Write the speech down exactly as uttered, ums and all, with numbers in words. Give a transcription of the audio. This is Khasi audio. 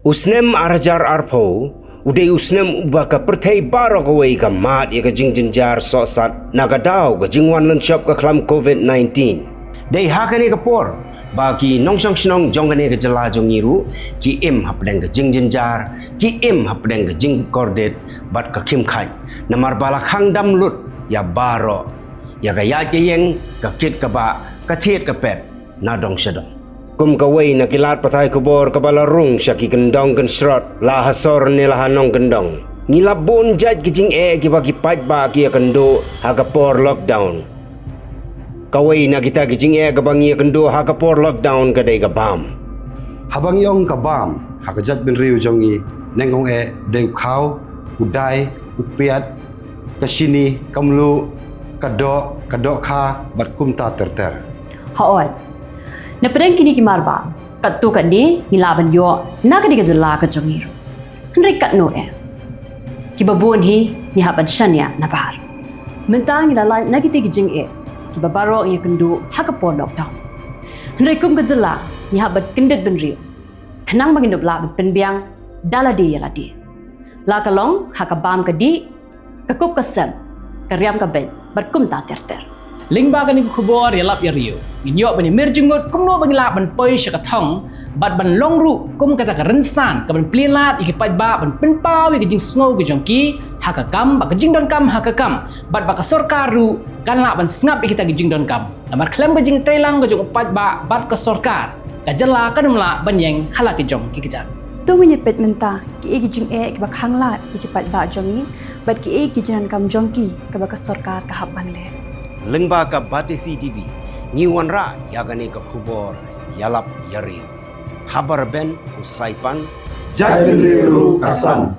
U snem ar hajar arphew u dei u snem uba ka pyrthei baroh kawei ka mad ïa ka jingjynjar sohsat na ka daw ka jingwan lynshop ka khlam covid nineteen. Dei ha kane ka por ba ki nongshong shnong jong kane ka jylla jong ngi ruh ki im hapdeng ka jingjynjar, ki im hapdeng ka jingkordit bad ka khim khait. Namar ba la khang dam lut ïa baroh, ïa ka ïaid ka ïeng, ka kit ka bah, ka thied ka pet, na dong sha dong. Kum kawei na ki lad pathai khubor kaba la rung sha ki kyndong kynshrot, la ha sor ne la ha nongkyndong, ngi la bun jait ki jingeh kiba ki paidbah ki ïakynduh ha ka por lockdown. Kawei na kita ki jingeh kaba ngi ïakynduh ha ka por lockdown ka dei ka bam. Haba ngi ong ka bam ha ka jaitbynriew jong ngi, nyngkong eh dei u khaw, u dai, u piat, ka shini, ka mluh, ka doh, ka dohkha bad kumta ter ter. Hooid. Na pdeng kine ki marbam, katto katne ngi lah ban ïoh na kane ka jylla ka jong ngi ruh. Hynrei katno eh? Kiba bun hi ngi hap ban shaniah nabar. Mynta ngi la lait na kita ki jingeh kiba baroh ngi ïakynduh ha ka por lockdown. Hynrei kum ka jylla ngi hap ban kyndit bynriew khnang ba ngin ym lah ban pynbiang da lade ïa lade, la ka long ha ka bam ka dih, ka kup ka sem, ka riam ka beit bad kumta ter ter. Lyngba kane ka khubor ïalap ïariew, ngin ïoh ban ïamir jingmut kumno ba ngin lah ban poi sha ka thong bad ban long ruh kum kata ka rynsan kaban plie lad ïa ki paidbah ban pynpaw ïa ka jingsngew ka jong ki ha ka kam, ba ka jingdonkam ha ka kam, bad ba ka sorkar ruh kan lah ban sngap ïa kita ki jingdonkam. Namar khlem ka jingtreilang ka jong u paidbah bad ka sorkar, ka jylla kan ym lah ban ïeng ha la ki jong ki kjat. To ngin ïa peit mynta kiei ki jingeh kiba khang lad ïa ki paidbah jong ngi bad kiei ki jingdonkam jong ki kaba ka sorkar ka hap ban leh. Lyngba ka Batesi TV ngi wanrah ïa kane ka khubor ïalap ïariew. Haba rben u Saipan, jaitbynriew ruh ka san.